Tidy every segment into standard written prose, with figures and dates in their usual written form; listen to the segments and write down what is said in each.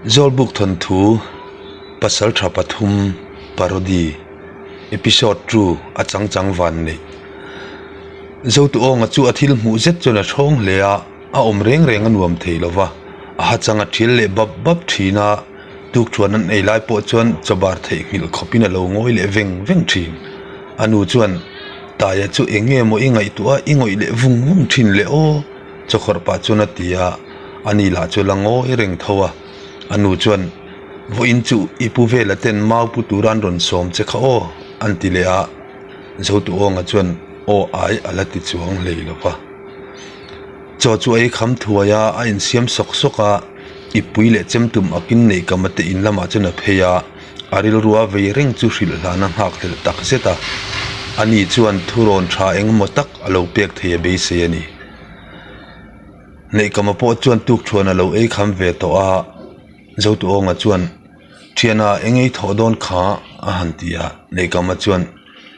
Zawlbuk thawnthu Pasaltha pathum Parody Episode 2 a changchang van neih. Zotuawnga chu a thil hmuh zet chuan a thawng hle a, a awm reng reng a nuam thei lo va, a hachang a thial leh bap bap thin a, tukthuan an ei lai pawh chuan chawbar theihnghilh khawpin a lo ngawi leh veng veng thin. A nu chuan, Taia chu eng nge maw i ngaihtuah a, i ngawih leh vung vung thin le aw? Chawkhawrh pah chuan a ti a, ani lah chu la ngawi reng tho a. A nu chuan, Vawiin chu i pu vela ten mau pu tura an rawn sawm che kha aw, an ti leh a. Zotuawnga chuan aw ai a la ti chuang hlei lo va. Chaw chu a ei kham thuai a, a insiam sawk sawk a, ippui leh chemtum akin neih kama te in lamah chuan a phei a, a rilrua vei reng chu hrilh hlan a nghak hlelh tak zet a. Ani chuan thurawn tha engemaw tak a lo pek thei a beisei a ni. Neihkama pawh chuan tukthuan a lo ei kham ve tawh a, Zotuawnga chuan, Thiana eng ei thawh dawn kha? a han ti a. Neihkama chuan,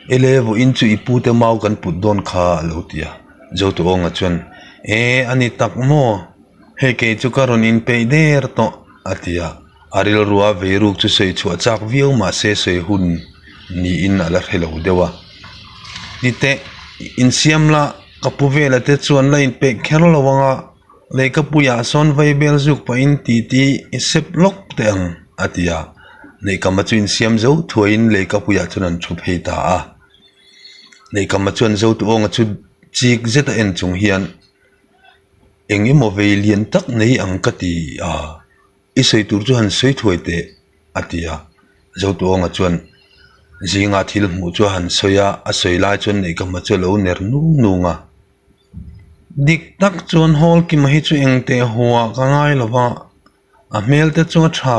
Ele vawiin chu i pute mau kan put dawn kha a lo ti a. Zotuawnga chuan, E, a ni tak maw? Hei kei chu ka rawn inpeih der tawh a ti a. A rilrua veiruk chu sawi chhuah chak viau mah se sawi hun niin a la hre lo deuh a. Niteh, insiam la ka pu vela te chuan la inpeih kher lo ang a, lehkhapuiah sawn vaibel zuk pahin titi i sep lawk teh ang a ti a. Neihkama chu insiam zo thuaiin lehkhapuiah chuan an thu phei ta a. Neihkama chuan Zotuawnga chu chik zet a en chung hian eng emaw vei lian tak nei ang ka ti a. I sawi tur chu han sawi thuai teh, a ti a. Zotuawnga chuan zinga thil hmuh chu a han sawi a, a sawi lai chuan Neihkama chu a lo ner nung nung a. Dik tak chuan Hawlkima hi chu eng teh huah ka ngai lo va, a hmel te chu a tha,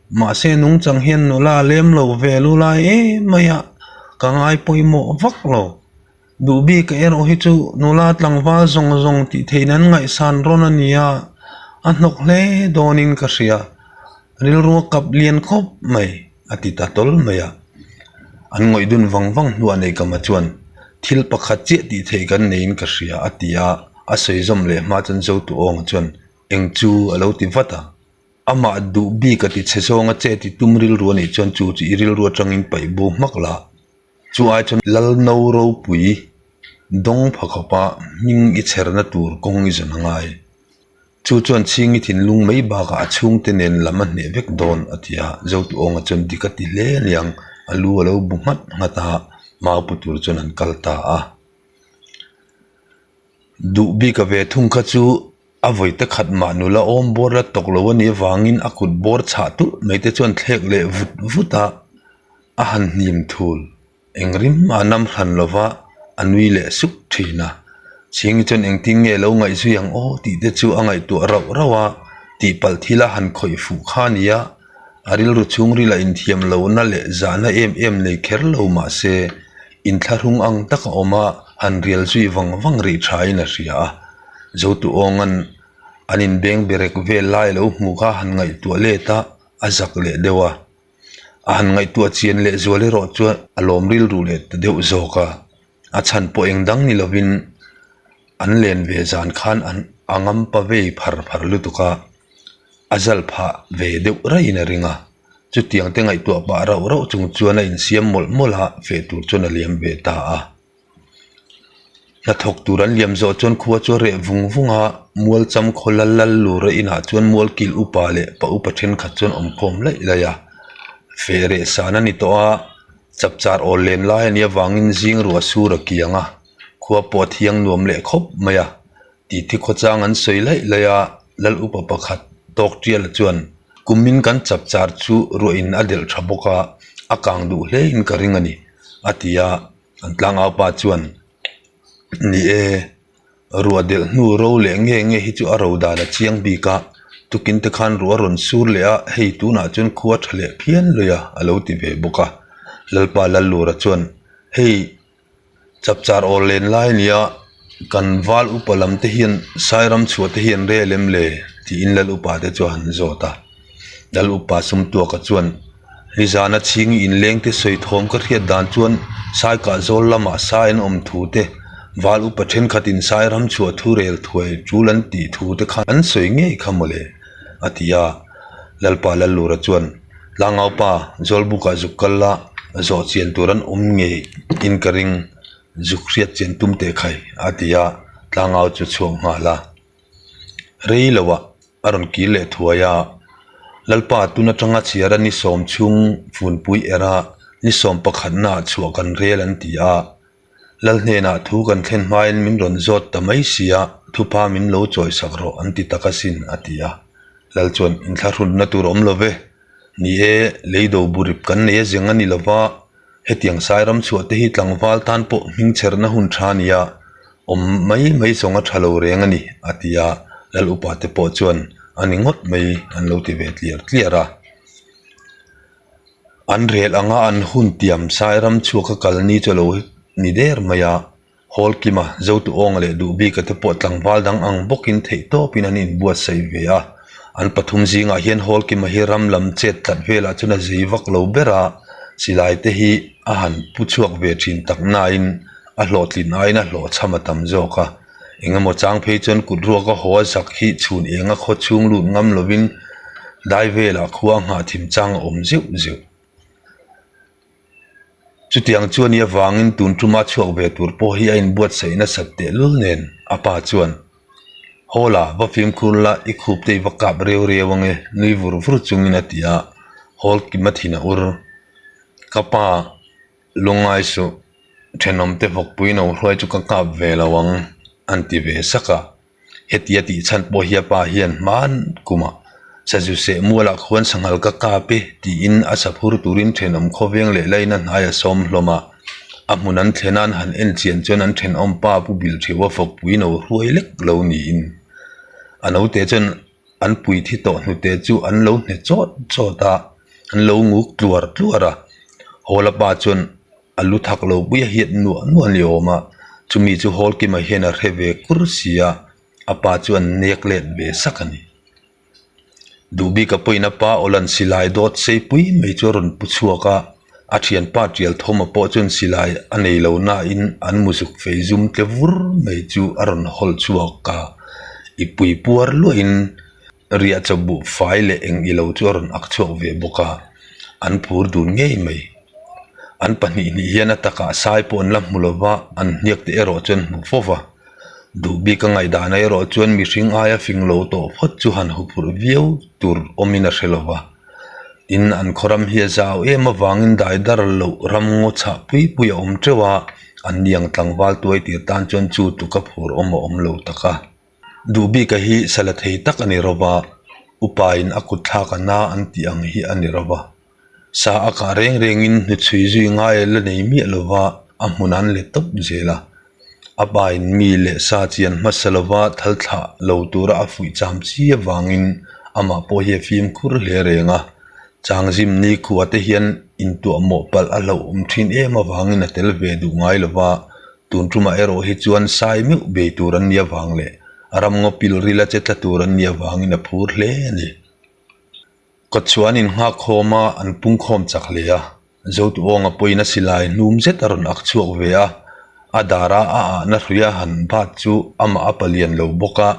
mahse nungchang hian nula a lem lo ve lu lai em mai a, ka ngai pawimawh vak lo. Duh bik erawh hi chu nula tlangval zawng zawng tih theih nan ngaihsan rawn a ni a, a hnawk hle dawnin ka hria. Rilru a kap lian khawp mai, a ti ta tawl mai a. An ngawih dun vang vang hnuah Neihkama chuan, Thil pakhat chiah tih theih kan neiin ka hria, a ti a, a sawi zawm leh hma chuan Zotuawnga chuan, Eng chu? a lo ti vat a. Amah duh bik a ti chhe zawnga che ti tum rilru a nih chuan chu chu i rilru atangin paih bo hmak la. Chu ai chuan Lalno ropui dawng pha khawpa hming i chherna tur kawng i zawn a ngai. Chu chuan chhingi thinlung mai bakah a chhungte nen lam a hneh vek dawn a ti a, Zotuawnga chuan dik a ti hle aniang a lu a lo bu nghat nghat a, Maupu tur chuan an kal ta a. Duh bika ve thung kha chu a vawi te khat mah nula awm bawr la tawk lo a nih avangin a kut bawr chhah tulh mai te chuan thlek leh vut vut a, a han hnim thul. Eng rim a nam hran lova a nui leh suk thin a. Chhingi chuan engtin nge lo ngaihzui ang aw tih te chu a ngaihtuah rauh rauh a, tihpalh thila han khawih fuh kha a ni a. A rilru chhungril a inthiam lohna leh zahna em em nei kher lo mah se, inthlahrung ang taka awm a han rial zui vang vang rih thain a hria a. Zotuawnga'n an inbeng berek vel lai a lo hmuh kha a han ngaihtuah let a, a zak leh deuh a. A han ngaihtuah chian leh zual erawh chuan a lawm rilru leh ta deuh zawk a, a chhan pawh eng dang ni lovin an len ve zan khan an a ngampa vei phar phar lutuk a. A zal phah ve deuh raiin a ring a, chutiang te ngaihtuah pah rauh rauh chung chuan a insiam mawlh mawlh a, feh tur chuan a liam ve ta a. Hnathawk tur an liam zawh chuan khua chu a reh vung vung a, Mualcham khaw lal lal lura inah chuan Mualkil upa leh pa upa thenkhat chuan awmkhawm laih laih a, feh reh san a ni tawh a, chapchar awl len lai a nih avangin zing ruah sur a kiang a, khua pawh a thiang nuam leh khawp mai a. Titi khawchang an sawi laih laih a, Lal upa pakhat tawk tiala chuan kumin kan chap char chu ruahin a delh tha bawk a, a kang duh hle in ka ring a ni, a ti a. An tlangau pa chuan, Ni e, ruah delh hnu ro leh nge nge hi chu a ro dan a chiang bik a, tukin te khan ruah a rawn sur leh a, hei tunah chuan khua tha leh phian lui a, a lo ti ve bawk a. Lalpa Lallura chuan, Hei, Chapchar awl len lai a nia, kan val upa lam te hian Sairam chhuah te hi an rel em le? tiin Lal upa te chu a han zawt a. Lal upa Sumtuaka chuan, Nizana chhingi inleng te sawi thawm ka hriat dan chuan Saikah zawl lamah sai an awm thu te, val upa thenkhatin Sairam chhuah thu rel thuai tul an tih thu te kha an sawi ngei kha mawle, a ti a. Lalpa Lallura chuan, Tlangaupa, Zawlbukah zuk kal la, zawh chian tur an awm ngei in ka ring, zuk hriat chian tum teh khai, a ti a, tlangau chu chhuak nghal a. Rei loah a rawn kir leh thuai a, Lalpa tun atanga chhiara ni sawm chhung funpui era ni sawm pakhatnaah chhuah kan rel an ti a, Lal hnenah thu kan thlen hmain min rawn zawt ta mai sia, thupa min lo chawi sak rawh an ti tak asin, a ti a. Lal chuan, Inthlahrunna tur awm lo ve. Ni e, leido burip kan nei a zeng a ni lo va, hetiang sai ram chhuah te hi tlangval tan pawh hmingchherna hun tha a nia, awm mai mai zawng a tha lo reng a ni, a ti a. Lal upa te pawh chuan, A ni ngawt mai, an lo ti ve tliar tliar a. An rel anga an hun tiam sai ram chhuak a kal ni chu a lo ni der mai a, Hall kima Zotu Awnga leh Duhbika te pawh tlangval dang ang bawkin theih tawpin an inbuatsaih ve a. An pathum zingah hian Hall kima hi ram lam chet tlat velah chuan a zei vak lo ber a, silai te hi a han pu chhuak ve thin tak nain a hlawhtlin aiin a hlawhchham a tam zawk a. Eng emaw chang phei chuan kut ruaka haw a zak hi chhun enga khaw chhung lut ngam lovin dai velah khua a nghah thim chang a awm zeuh zeuh. Chutiang chu a nih avangin tun tuma chhuak ve tur pawh hi a inbuatsaih nasat tehlul nen a pa chuan, Haw la, va fimkhur la, i khup te i va kap reu reu ange nui vur vur chungin a ti a, Hawl kim a thin a ur. Ka pa. Lungngai suh, thenawmte vawkpui no hruai chu ka kap ve lo ang, an ti ve sak a. Hetia tih chhan pawh hi a pa hian hman kumah sazu seh mualah khuan sanghal ka kap e tiin a saphur turin thenawm khawveng leh laina hnai a sawm hlawm a. A hmun an thlen a an han en chian chuan an thenawm pa Pu Biltheuva vawkpui no hruai lek lo niin a naute chuan An pui thi tawh hnute chu an lo hne chawt chawt a, an lo nguk tluar tluar a. Hawla pa chuan a lu thak lo pui a hiat nuah nuah ni awm a, chumi chu Hawlkima hian a hre ve kur si a, a pa chu an nek let ve sak a ni. Duhbika pawhin a pa Awlan silai dawt sei pui mai chu a rawn pu chhuak a, A thianpa Tialthawma pawh chuan silai a nei lo nain an muzuk fei zum tle vur mai chu a rawn hawl chhuak a, i pui puar luahin riah chaw buh fai leh eng ilo chu a rawn ak chhuak ve bawk a, an phur dun ngei mai. An pahnih hnih hian a takah sai pawh an la hmu lo va, an hniak te erawh chuan hmu fo va. Duh bik a ngaihdan erawh chuan mihring aia fing lo tawh phawt chu han huphurh viau tur awmin a hre lo va. Tin, an khaw ram hi a zau em avangin daidar loh ram ngaw chhah pui pui a awm teuh a, an niang tlangval tuai tir tan chuan chu tuk a phur awm a awm lo tak a. Duh bika hi sala thei tak a ni ro va, upain a kut thlak a na an tih ang hi a ni ro va. Sa a kah reng rengin hnuchhui zui ngai la nei miah lo va, a hmun an let tawp zel a. A pain mi leh sa chian hmasa lova thal thlah lo tura a fuih cham chi avangin amah pawh hi a fimkhur hle reng a. Changzim nikhua te hian intuah mawh palh a hlauhawm thin em avangin a tel ve duh ngai lo va, tun tumah erawh hi chuan sai meuh bei tur an nih avang leh ramngaw pilrila che tla tur an nih avangin a phur hle a ni. Kawt chu an innghak khawm a, an pung khawm chak hle a. Zotuawnga pawhin a silai hnum zet a rawn ak chhuak ve a, a dara a ahna hrui a han bat chu amah a palian lo bawk a,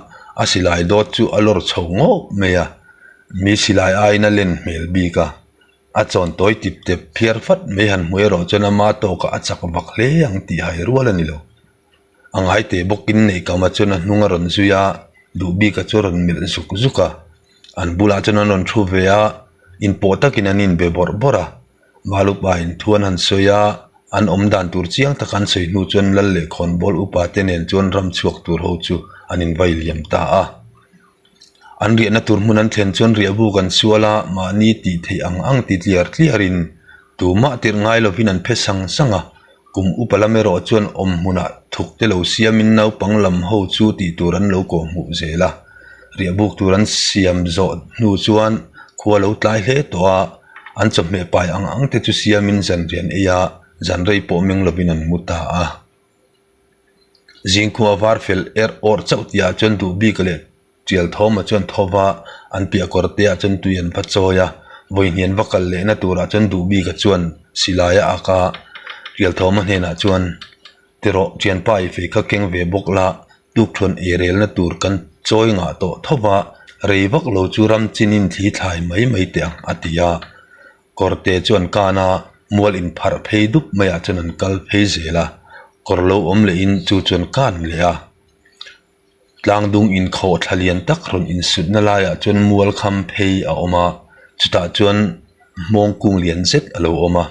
a silai dawt chu a lawr chho ngawp mai a, mi silai aiin a len hmel bik a. A chawn tawi tip tep phiar fat mai han hmu erawh chuan ama tawkah a chak vak hle ang tih hai rual a ni lo. A ngai teh bawkin Neihkama chuan a hnung a rawn zui a, Duhbika chu a rawn melh zuk zuk a. An bulah chuan an rawn thu ve a, inpawh takin an inbe bawrh bawrh a. Valupa in thu an han sawi a, an awm dan tur chiang taka an sawi hnu chuan Lal leh Khawnbawl upa te nen chuan ram chhuak tur ho chu an invai liam ta a. An riahna tur hmun an thlen chuan riahbuk an sual a, mahni tih theih ang ang ti tliar tliarin tumah tirh ngai lovin an phe sang sang a, kum upa lam erawh chuan awm hmunah thuk te lo siamin naupang lam ho chu tih tur an lo kawhhmuh zel a. Riahbuk tur an siam zawh hnu chuan khua lo tlai hle tawh a, an chawhmeh pai ang ang te chu siamin zanrian ei a, zanrei pawh meng lovin an mu ta a. Zingkhua var fel er awrh chauh tihah chuan duh bik leh tial thawmah chuan tho va, an piah kawr te ah chuan tui an va chawi a, vawihnih an va kal lehna turah chuan duh bika chuan silai a ak a, tial thawma hnenah chuan tirawh thianpa i fei kha keng ve bawk la, tukthuan ei relna tur kan chawi ngah tawh tho va. Rei vak lo chu ram chinin thli thlai mai mai teh ang, a ti a. Kawrte chu an kan a, mual inpharh phei dup maiah chuan an kal phei zel a, kawr lo awm lehin chu chu an kan leh a. Tlangdung inkhawh thla lian tak rawn insutna laiah chuan mual kham phei a awm a, chutah chuan hmawng kung lian zet a lo awm a,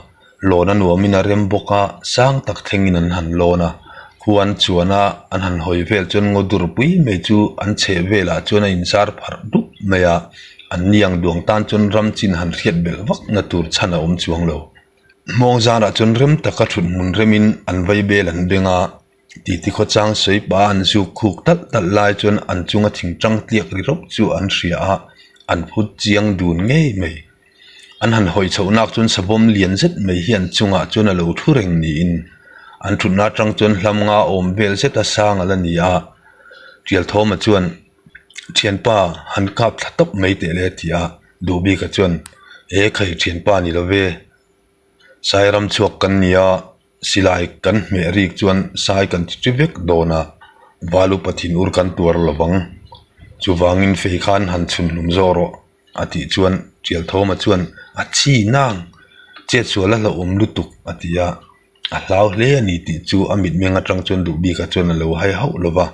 lawn a nuamin a rem bawk a, sang tak thlengin an han lawn a, khua an chuan a, an han hawi vel chuan ngaw dur pui mai chu an chheh velah chuan a inzar pharh dup mai a, an ni ang duang tan chuan ram chin han hriat belh vak na tur chhan a awm chuang lo. Hmawng zarah chuan rem taka thut hmun remin an vaibel an beng a. Titi khawchang sawi pah an zuk khuk talh talh lai chuan an chunga thing tang tliak ri rawp chu an hria a, an phut chiang dun ngei mai. An han hawi chhoh nak chuan savawm lian zet mai hi an chungah chuan a lo thu reng niin an thutna atang chuan hlam nga awm vel zet a sang a la ni a. Tialthawma chuan, Thianpa, han kap thla tawp mai teh le a ti a, Duhbika chuan, E khai thianpa ni lo ve, Sairam chhuak kan ni a, Silai kan hmeh rik chuan sai kan ti ṭi vek dawn a, val upa thinur kan tuar lo vang. Chuvangin fei khan han chhun hlum zawk rawh a tih chuan Ṭialthawma chuan a chi nang, chetsual a hlauhawm lutuk a ti a, a hlau hle a ni tih chu a mitmeng aṭang chuan Duhbika chuan a lo hai hauh lo va.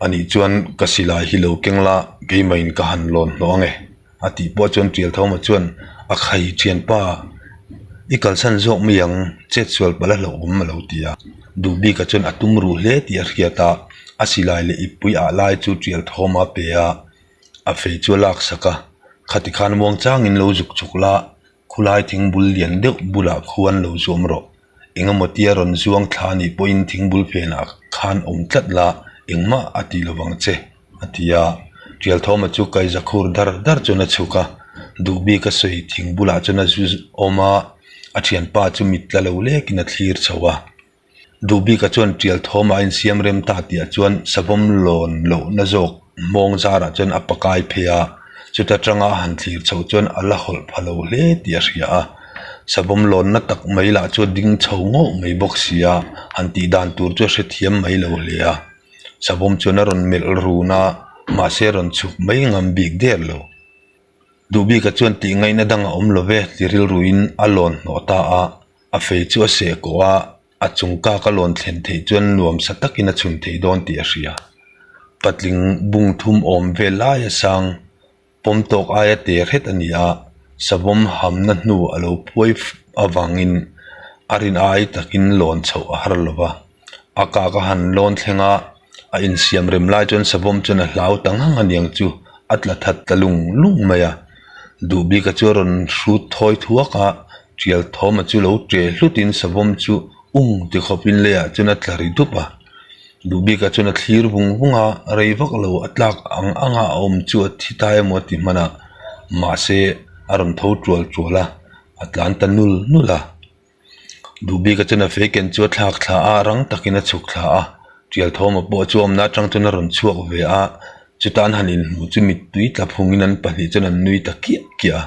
Anih chuan ka silai hi lo keng la, keimahin ka han lawn hlawh ang e, a tih pawh chuan Tialthawma chuan a khai thianpa, i kalsan zawk mai ang, chetsual palh a hlauhawm a lo ti a. Duhbika chuan a tum ruh hle tih a hriat a, a silai leh ippui ah lai chu Tialthawma a pe a, a fei chu a laksak a, khati khan muangchangin lo zuk chuk la, Khulai thingbul lian deuh bulah khuan lo zuam rawh. Engemaw tia rawn zuang thla anih pawhin thingbul phenah khan awm tlat la, engmah a ti lovang che, a ti a. Tialthawma chu kaiza khur dar dar chuan a chhuk a, duh bik a sawi thingbulah chuan a zu awm a, a thianpa chu mit tla lo lekin a thlir chho a. Duh bika chuan tial thawmah a insiam rem ta tihah chuan savawm lawn lohna zawk hmawng zarah chuan a pakai phei a, chuta tanga a han thlir chhoh chuan a la hawlh pha lo hle tih a hria a. Savawm lawnna tak mai lah chu a ding chho ngawh mai bawk si a, han tih dan tur chu a hrethiam mai lo hle a. Savawm chuan a rawn melh run a, mahse a rawn chhuk mai ngam bik der lo. Duh bika chuan tih ngaihna dang a awm lo ve ti rilruin a lawn hnawh ta a. A fei chu a seh kawh a, a chung kak a lawn thlen theih chuan nuam sa takin a chhun thei dawn tih a hria. Patling bung thum awm vel laia sang, pawm tawk aia te hret a ni a, savawm hamna hnu a lo phuai avangin a rin ai takin lawn chhoh a har lo va. A kak a han lawn thleng a, a insiam rem lai chuan savawm chuan a hlau ta ngang a niang chu a tla that ta lung lung mai a. Duhbika chu a rawn hrut thawi thuak a, tial thawma chu lo ṭe hlutin savawm chu ung ti khawpin leiah chuan a tla ri dup a. Duhbika chuan a thlir vung vung a, rei vak lo a tlak ang anga a awm chu a thi tai emaw a ti hman a, mahse a rawn tho ṭual ṭual a, a tlan ta nul nul a. Duhbika chuan a feiken chu a thlak thla a, rang takin a chhuk thla a, Tialthawma pawh chu awmna atang chuan a rawn chhuak ve a, chuta an han inhmuh chu mittui tla phungin an pahnih chuan an nui ta kiah kiah a,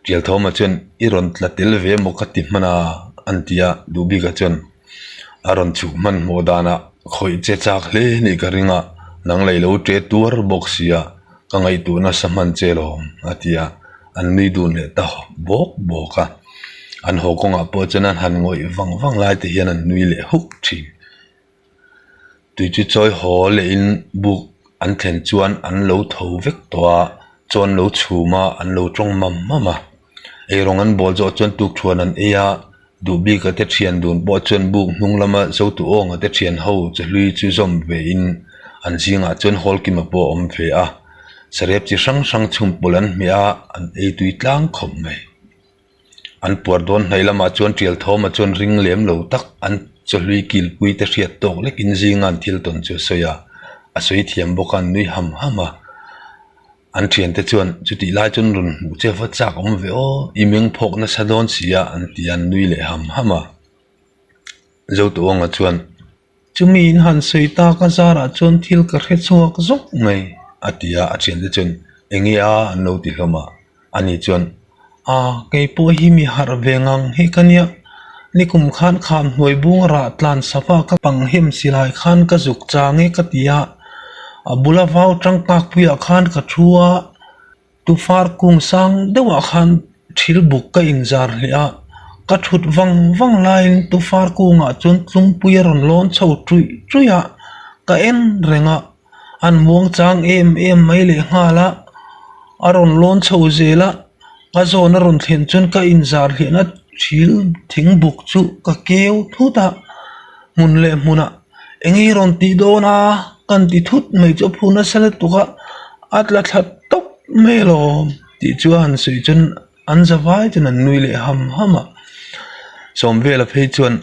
Tialthawma chuan i rawn tla tel ve emaw ka ti hman a an ti a, Duhbika chuan a rawn chhuk hmanhmawh danah khawih che chak hle nih ka ring a, nang lei lo ṭe tuar bawk sia ka ngaihtuah nasa hman che lawm a ti a. An nui dun leh ta bawk bawk a, an haw kawngah pawh chuan an han ngawih vang vang lai te hian an nui leh huk thin. Tui chu chawi haw lehin buk an thlen chuan an lo tho vek tawh a, chaw an lo chhum a, an lo tawng mam mam a. Eirawng an bawl zawh chuan tukthuan an ei a. Duhbika te thian dun pawh chuan buk hnung lama Zotuawnga te thian ho chahlui chu zawm ve in an zingah chuan Hawlkima pawh a awm ve a, sarep chi hrang hrang chhum pawlh an hmeh a, an ei tui tlang khawp mai. An puar dawn hnaih lamah chuan Tialthawma chuan ring lem lo tak an chahlui kilpui te hriat tawk lekin zinga an thil tawn chu a sawi a, a sawi thiam bawk a an nui ham ham a. An thiante chuan chutih lai chuan rawn hmuh che va chak awm ve aw, i meng phawk nasa dawn si a an ti a, an nui leh ham ham a. Zotuawnga chuan, Chumi in han sawi tak a zarah chuan thil ka hre chhuak zawk mai a ti a, a thiante chuan enge a an lo ti hlawm a. Ani chuan, A, kei pawh hi mi harh ve ngang hi ka nia, nikum khan kham hnuai bung rah tlan sava ka pang hem si lai khan ka zuk chang e ka ti a. A bula vau tangkak puiah khan ka thu a, tufar kung sang deuhah khan thil buk ka inzar hleh a, ka thut vang vang laiin tufar kungah chuan tlungpui a rawn lawn chho tuih tuih a, ka en reng a, an muang chang em em mai leh nghal a, a rawn lawn chho zel a, ka zawn a rawn thlen chuan ka inzar hliahna thil thing buk chu ka keu thut a, hmun leh hmunah eng nge i rawn tih dawn a kan ti thut mai chu a phu nasa lutuk a, a tla thla tawp mai alawm tih chu a han sawi chuan an za vai chuan an nui leh ham ham a, Sawmvela phei chuan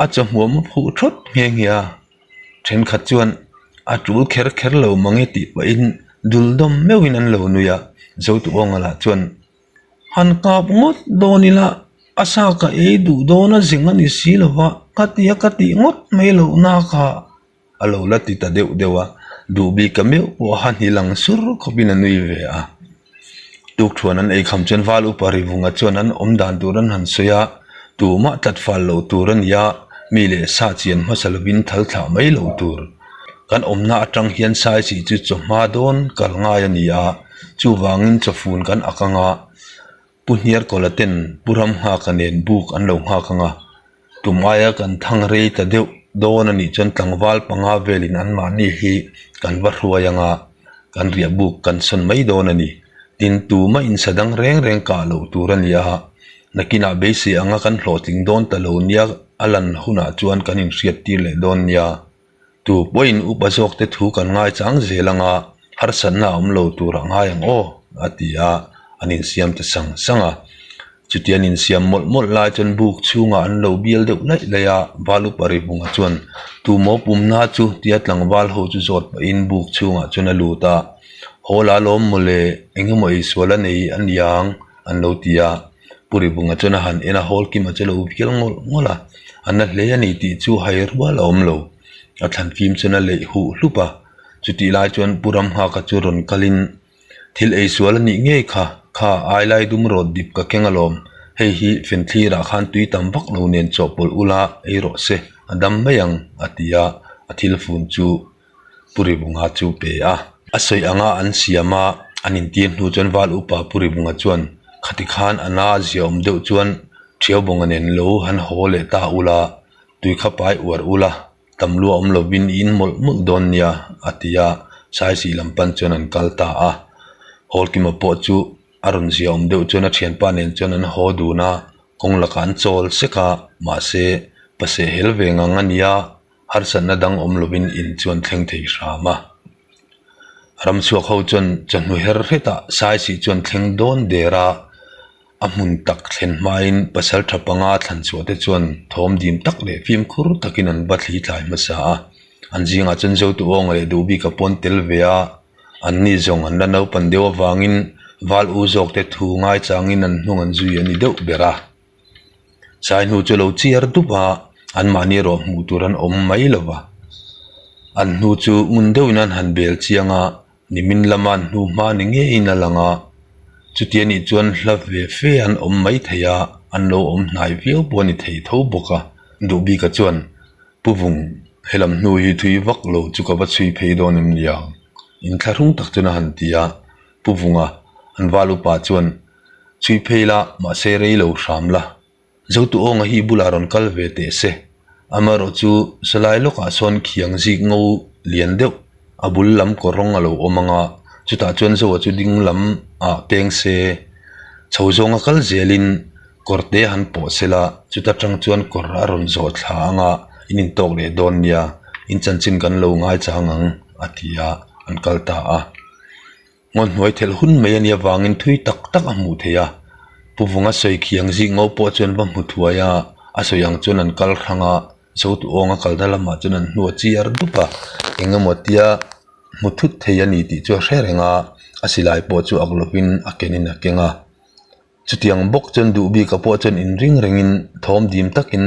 a chawhmuam a phuh thawt nghe nghe a. Thenkhat chuan a tul kher kher lo mange tih pahin dul dawm meuhin an lo nui a, Zotuawnga lah chuan han kap ngawt dawn ila a sa ka ei duh dawn a zeng a ni si lo va, ka ti a ka tih ngawt mai loh nak a a lo la ti ta deuh deuh a, duh bik a meuh pawh a han hi lang sur khawpin a nui ve a. Tukthuan an ei kham chuan val upa Rivunga chuan an awm dan tur an han sawi a, tumah tlat fal lo tur a ni a, mi leh sa chian hmasa lovin thal thlah mai lo tur. Kan awmna atang hian Saisih chu chawhma dawn kal ngai a ni a, chuvangin chawfun kan ak ang a, Pu Hniarkawla ten Pu Ramnghaka nen buk an lo nghak ang a, tum aia kan thang rei ta deuh dawn a nih chuan tlangval panga velin anmahni hi kan va hruai ang a, kan riah buk kan sawn mai dawn a ni. Tin, tuma insa dang reng reng kah loh tur a ni a, nakinah beisei anga kan hlawhtling dawn ta lo nia a lan hunah chuan kan inhriat tir leh dawn nia. Tu pawhin upa zawkte thu kan ngaichang zel anga harsatna a awm lo tur a ngai ang aw, a ti a, an insiam ta sang sang a. Chuti an insiam mawlh mawlh lai chuan buk chhungah an lo bial deuh laih laih a, Val upa Rivunga chuan tu maw pumna chu tia tlangval ho chu zawt pahin buk chhungah chuan a lut a, Haw la lawm mawle, eng emaw eisual a nei a niang? an lo ti a, Pu Rivunga chuan a han en a, Hawl Kima chu a lo vial ngawlh ngawlh a, a na hle a ni tih chu hai rual a awm lo. A thlan fim chuan a leih huh hlup a, chutih lai chuan Pu Ramnghaka chu rawn kalin, Thil ei sual a nih ngei kha, kha ailai dum rawt dip ka keng alawm, hei hi fenthlirah khan tui tam vak lo nen chawhpawlh ula ei rawh se, a dam mai ang, a ti a, a thil fun chu Pu Rivunga chu pe a. A sawi anga an siam a, an intir hnu chuan Val upa Pu Rivunga chuan khati khan a na ziaawm deuh chuan Thiaubawnga nen lo han haw leh ta ula, tui kha pai uar ula, tam lua awm lovin i in mawlh mawlh dawn nia, a ti a, Saisih lam pan chuan an kal ta a. Hawlkima pawh chu a rawn ziaawm deuh chuan a thianpa nen chuan an haw dun a, kawng lakah an chawl sek a, mahse paseh hel ve ngang a nia, Harsatna dang awm lovin in chuan thleng thei hram a. Ramchhuak ho chuan chawhnu her hretah Saisih chuan thleng dawn der a, a hmun tak thlen hmain pasal tha panga thlan chhuah te chuan thawm dim tak leh fimkhur takin an va thli tlai hmasa a. An zingah chuan Zotu Awnga leh Duhbika pawn tel ve a, anni zawng an la naupan deuh avangin val u zawk te thu ngaichangin an hnung an zui a ni deuh ber a. Sai hnu chu lo chiar dup a, anmahni erawh hmuh tur an awm mai lo va. An hnu chu ngun deuhin an han bel chiang a, nimin lama an hnu hma ni ngeiin a lang a. Chuti anih chuan hla ve fe an awm mai thei a, an lo awm hnai viau pawh a ni thei tho bawk a. Duhbika chuan, Pu Vung, helam hnu hi thui vak lo chu ka va chhui phei dawn em niang? Inthlahrung tak chuan a han ti a. Pu Vunga, an val upa chuan, Chhui phei la, mahse rei lo hram la. Zotu awnga hi bulah rawn kal ve teh se. Amaherawh chu sawlai lawkah sawn khiang zik ngo lian deuh a bul lam kawr rawng a lo awm ang a, chutah chuan Zoa chu ding lam ah peng se. Chho zawnga kal zelin kawr te han pawh se la, chuta tang chuan kawr a rawn zawh thla ang a, in intawk leh dawn nia, in chanchin kan lo ngaichang ang, a ti a, an kal ta a. Ngaw hnuai thelh hun mai a nih avangin thui tak tak a hmuh theih a, Pu Vunga sawi khiang zik ngo pawh chuan va hmu thuai a, a sawi ang chuan an kal hrang a, Zotu awnga kalna lamah chuan an hnu a chiar dup a, eng emaw tia hmu thut thei a ni tih chu a hre reng a, a silai pawh chu ak lovin a kenin a keng a. Chutiang bawk chuan duh bika pawh chuan inring rengin thawm dim takin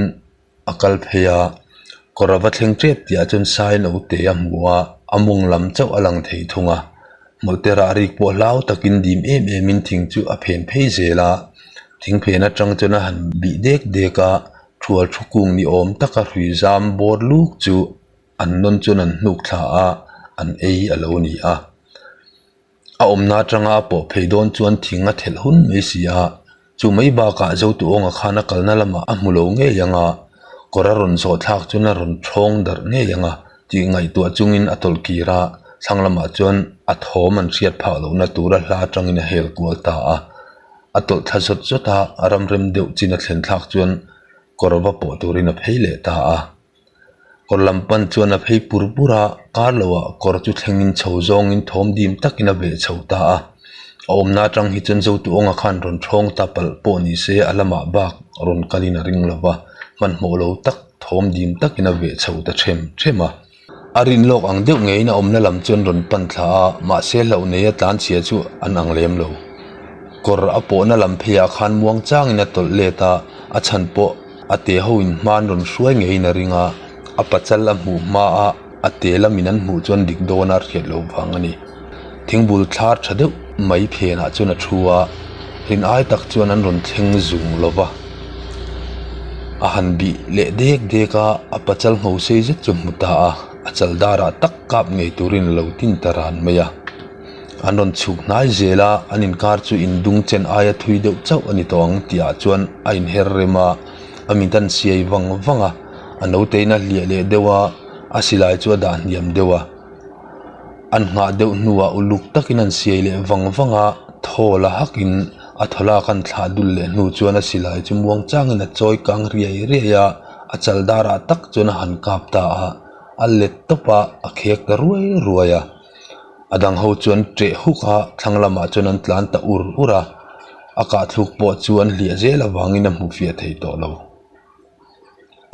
a kal phei a, kawr a va thleng tep tih ah chuan sai no te a hmu a, a mawng lam chauh a lang thei thung a, hmawlhte rah rik pawh hlau takin dim em em in thing chu a phen phei zel a, thing phen atang chuan a han bih dek dek a, thual thu kung ni awm taka hrui zam bawr luk chu an nawn chuan an hnuk thla a. an ei a lo ni a. A awmna atanga a pawh phei dawn chuan thing a thelh hun mai si a, chu mai bakah Zotuawnga khan a kalna lamah a hmu lo ngei ang a, kawr a rawn zawh thlak chuan a rawn thawng darh ngei ang a tih ngaihtuah chungin a tawlh kir a, thlang lamah chuan a thawm an hriat phak lohna tura hla atangin a hel kual ta a, a tawlh thla zawt zawt a, a ramrem deuh chin a thlen thlak chuan kawr va pawh turin a phei leh ta a. Kawr lam pan chuan a phei pur pur a, kar loah kawr chu thlengin chho zawngin thawm dim takin a beh chho ta a. A awmna atang hi chuan Zotuawnga khan rawn thawng ta palh pawh ni se a lamah bak rawn kalin a ring lo va, hmanhmawh lo tak thawm dim takin a beh chho ta them them a. A rin lawk ang deuh ngeiin a awmna lam chuan rawn pan thla a, mahse hlauh neia tlanchhia chu an ang lem lo. Kawr a pawhna lam pheiah khan muang changin a tawlh let a, a chhan pawh a te ho in hma an rawn hruai ngeiin a ring a, a pachal a hmuh hma a, a te lamin an hmuh chuan dik dawn a hriat loh vang a ni. Thingbul thlar tha deuh mai phenah chuan a thu a, rin ai tak chuan an rawn thleng zung lo va. A han bih leh dek dek a, a pachal ngho sei zet chu hmu ta a, a chal darah tak kap ngei turin a lo tin ta ran mai a. An rawn chhuk hnai zel a, an inkar chu indung chen aia thui deuh chauh a ni tawh ang tih ah chuan a inher rem a, a mit an siai vang vang a, a naute in a hliah leh deuh a, a silai chu a dah hniam deuh a. An nghah deuh hnuah uluk takin an siai leh vang vang a, thaw la hakin a thaw lak an thlah dul leh hnu chuan a silai chu muang changin a chawi kang riai riai a, a chal darah tak chuan a han kap ta a, a let tawp a, a khek ta ruai ruai a. A dang ho chuan ṭeh huk a, thlang lamah chuan an tlan ta ur ur a, a kahthluk pawh chu an hliah zel avangin a hmu fiah thei tawh lo.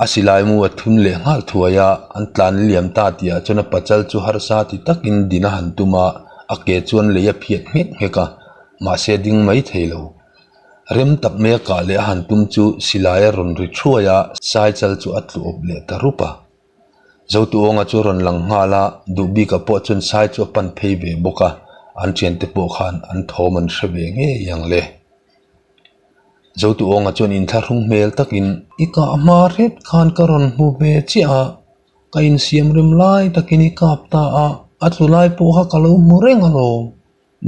A silai mu a thun leh nghal thuai a, an tlan liam ta tih ah chuan a pachal chu harsa ti takin din a han tum a, a ke chuan lei a phiat nghek nghek a, mahse a ding mai thei lo. Rem tak mai a kah leh a han tum chu silai a rawn ri thuai a, saichal chu a tlu awp leh ta rup a. Zotuawnga chu a rawn lang nghal a, Duhbika pawh chuan sai chu a pan phei ve bawk a, an thiante pawh khan an thawm an hre ve ngei ang le. Zotuawnga chuan inthlahrung hmel takin, I kah hma hret khan ka rawn hmu ve chiah a, ka insiam rem lai takin i kap ta a, a tlu lai pawh kha ka lo hmu reng alawm.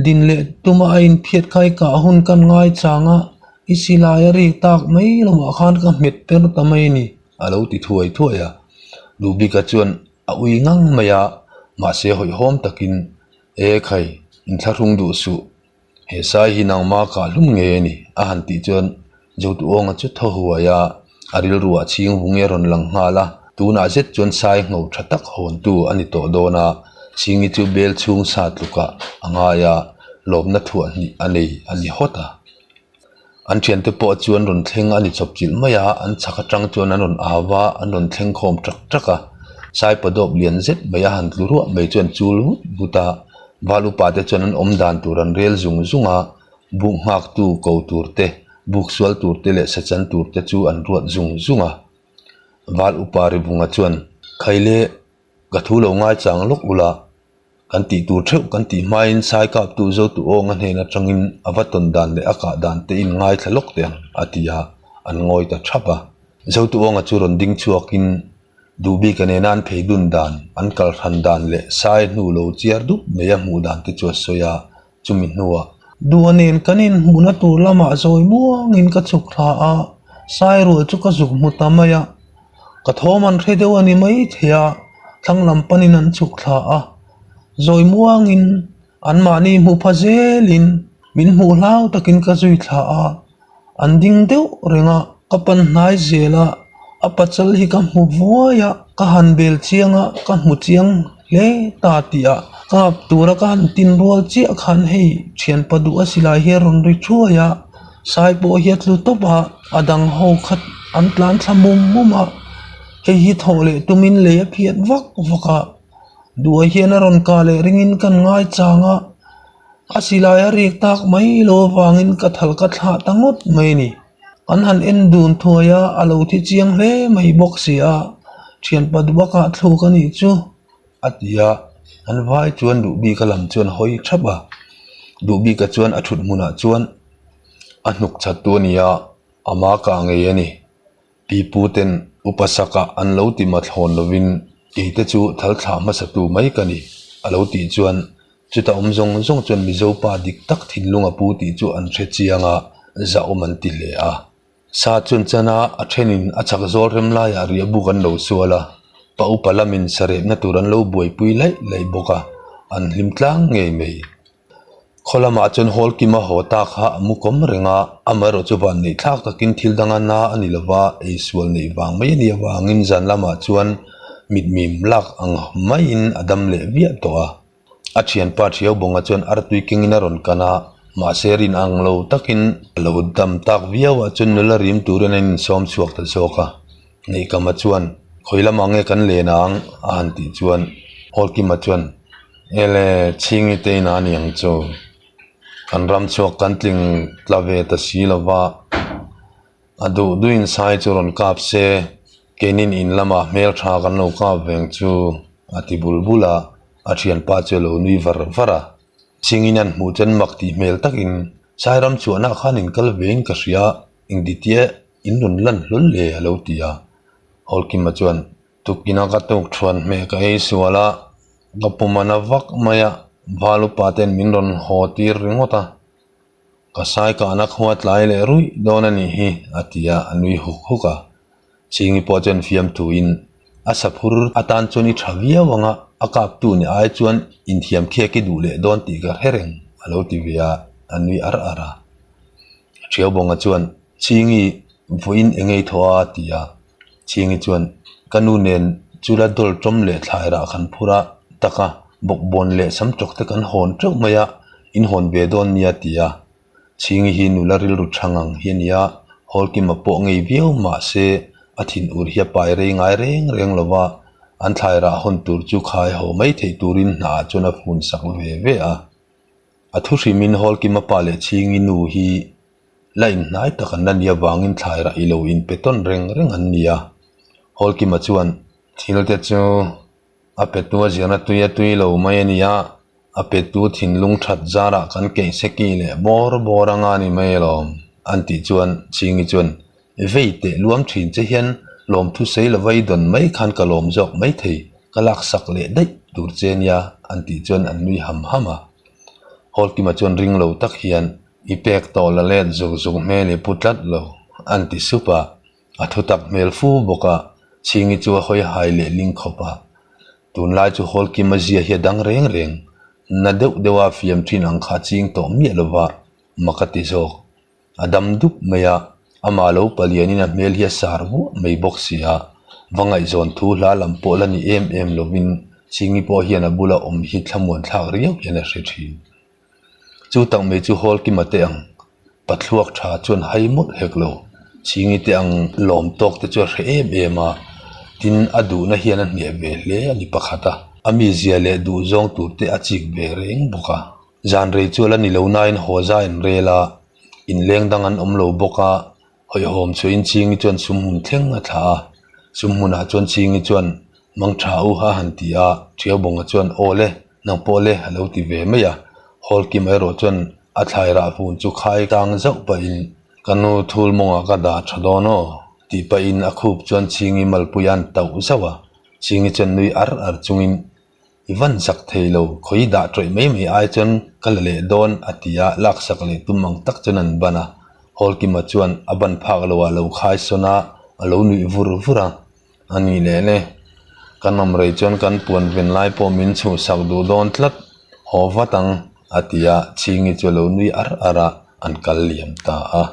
Din leh tuma a inphiat kha i kah hun kan ngai chang a, i silai a rik tak mai lamah khan ka hmet per ta mai a ni, a lo ti thuai thuai a. Duhbika chuan a ui ngang mai a, mahse hawihhawm takin, E khai, inthlahrung duh suh, he sai hi nangma kah hlum ngei a ni, a han tih chuan Zotuawnga chu thaw huai a, a rilruah chhing vungi a rawn lang nghal a, tunah zet chuan sai ngho tha tak hawntu a ni tawh dawn a, chhingi chu bel chhung sa tlukah a ngai a, lawmna thuah hnih a nei a ni hawt a. An thiante pawh chu an rawn thleng a ni chawp chilh mai a, an chhak atang chuan an rawn au va, an rawn thleng khawm tak tak a, sai padawp lian zet mai a han tlu ruah mai chuan chul vut vut a, val upa te chuan an awm dan tur an rel zung zung a, Buk nghaktu ko tur te, buk sual tur te leh sachan tur te chu an ruat zung zung a. Val upa Rivunga chuan, Khaile, ka thu lo ngaichang lawk ula, kan tih tur theuh kan tih hmain sai kaptu Zotu Awnga hnen atangin a va tawn dan leh a kah dan te in ngaithla lawk teh ang, a ti a, an ngawi ta thap a. Zotu Awnga chu rawn ding chhuakin Duhbika nena an phei dun dan, an kal hran dan leh sai hnu lo chiar dup mai a hmuh dan te chu a sawi a. Chumi hnuah Duha nen kan inhmuhna tur lamah zawi muangin ka chhuk thla a, Sairual chu ka zuk hmu ta mai a, ka thawm an hre deuh a ni maithei a, thlang lam panin an chhuk thla a, zawi muangin anmahni hmu pha zelin min hmuh hlau takin ka zui thla a. An ding deuh reng a, ka pan hnai zel a, a pachal hi ka hmu vuai a, ka han bel chiang a, ka hmu chiang hle ta tih ah kap tura ka han tin rual chiah khan hei thianpa duh a silai hi a rawn ri thuai a, sai pawh hi a tlu tawp a, a dang ho kha an tlan thla mum mum a, hei hi thawh leh tumin lei a phiat vak vak a, duh ah hian a rawn kah leh ringin kan ngai chang a. A silai a rik tak mai lo avangin ka thal ka thlah ta ngawt mai a ni. An han en dun thuai a, a lo thi chiang hle mai bawk si a, thianpa duhbakah thluk a nih chu a ti a, an vai chuan Duhbika lam chuan hawi thap a, Duhbika chuan a thut hmunah chuan a hnuk chat tu a ni a, ama kah ngei a ni. Pi pu ten upa sakah an lo ti mathlawn lovin keite chu thal thlah hmasa tu mai ka ni. a lo tih chuan chuta awm zawng zawng chuan Mizo pa dik tak thinlung a pu tih chu an hre chiang a, zahawm an ti hle a. Sa chuan chana a thenin a chak zawl rem laiah riahbuk an lo sual a, pa upa lamin sarepna tur an lo buaipui laih laih bawk a, an hlim tlang ngei mai. Khaw lamah chuan hawl kima haw ta kha a mu kawm reng a, amaherawh chu van neih thlak takin thil danga na a ni lova, eisual neih vang mai a nih avangin zan lamah chuan mitmim lak ang maiin a dam leh viah tawh a. A thianpa Thiaubawnga chuan artui kengin a rawn kan a, mahse rin ang lo takin a lo dam tak viau ah chuan nula rim turin an insawm chhuak ta zawk a. Neihkama chuan, Khawi lamah nge kan len ang? a han tih chuan Hawlkima chuan, Ele, Chhingi te inah a ni ang chu. Kan ram chhuak kan tling tla ve ta si lo va, a duh duhin sai chu rawn kap se, keinin in lamah hmeltha kan lo kap veng chu, a ti bul bul a, a thianpa chu a lo nui var var a. Chhingin an hmuh chuan mak tih hmel takin, Sairam chhuahna khan in kal vein ka hria, engtitia In rawn lan hlawl le a lo ti a. Hawlkima chuan, Tukina ka tuk thuan hmeh ka ei sual a, ka pum a na vak mai a, val upa ten min rawn haw tir ringawt a, ka sai kahna khua tlai leh ruih dawn a nih hi a ti a, a nui huk huk a. Chingi pawh chuan fiamthuin, A saphur atan chuan i tha viau ang a, a kaptu ni ai chuan inthiam khiak i duh leh dawn tih ka hre reng a lo ti ve a, a nui ar ar a. Thiaubawnga chuan, Chhingi, vawiin eng ei thaw a? a ti a. Chhingi chuan, Ka nu nen chula dawl tawm leh thlai rah kan phur a, tak a, bawkbawn leh sam tawk te kan hawn teuh mai a, in hawn ve dawn nia a ti a. Chhingi hi nula rilru tha ngang hi a ni a, Hawlkima pawh ngei viau mah se a thin ur hi a pai rei ngai reng reng lo va, an thlai rah hawn tur chu khai haw mai theih turin hnaah chuan a fun sak ve ve a. A thu hrimin Hawlkima pa leh Chhingi nu hi la inhnai tak an la nih avangin thlai rah i lo inpe tawn reng reng an ni a. Hawlkima chuan thil te chu a petu a zirna tui a tui lo mai a ni a, a petu thinlung that zarah kan keih seki leh bawr bawr anga ni mai alawm an tih chuan Chhingi chuan Vei teh luam thin che hian lawmthu sei lova i dawn mai khan ka lawm zawk mai thei, ka laksak leh daih tur che nia an tih chuan an nui ham ham a. Hawlkima chuan ring lo tak hian i pek tawh la let zuk zuk hmel i pu tlat lo an ti sup a, a thutak hmel fu bawk a, Chhingi chu a hawi hai leh ling khawp a. Tunlai chu Hawlkima zia hi a dang reng reng, na deuh deuha fiam thin ang kha ching tawh miah lova mak a ti zawk. A dam dup mai a, amah lo palianin a hmel hi a sar vuah mai bawk si a, va ngaihzawn thu hla lam pawh la ni em em lovin Chingi pawh hian a bula awm hi thlamuan thlak riau hian a hre thin. Chu tak mai chu hawl kima te ang pathluak tha chuan hai mawlh hek lo, Chingi te ang lawm tawk te chu a hre em em a, tin a duhna hian a hneh ve hle a ni pakhat a, a mizia leh duhzawng tur te a chik ve reng bawk a. Zan rei chu a la ni lo nain haw za in rel a, inleng dang an awm lo bawk a, hawihhawm chhuahin Chingi chuan sumhmun thleng a thlah a, sumhmunah chuan Chingi chuan mang tha u a han ti a, Thiaubawnga chuan aw le, nang pawh le a lo ti ve mai a, Hawlkim erawh chuan a thlai rah hun chu khai tang zauh pahin ka nu thul mawngah ka dah tha dawn aw tih pahin a khup chuan Chingi malpui a han tauh zauh a, Chingi chuan nui ar ar chungin I van zak thei lo, khawi dah tawih mai mai ai chuan ka la leh dawn a ti a, laksak leh tum ang tak chuan an ban a. Hawlkima chuan a ban phak lo ah lo khai sawn a, a lo nuih vur vur a. A nih leh le, kan awm rei chuan kan puan ven lai pawh min chhuhsak duh dawn tlat, haw vat ang a ti a, Chhingi chu a lo nui ar ar a, an kal liam ta a.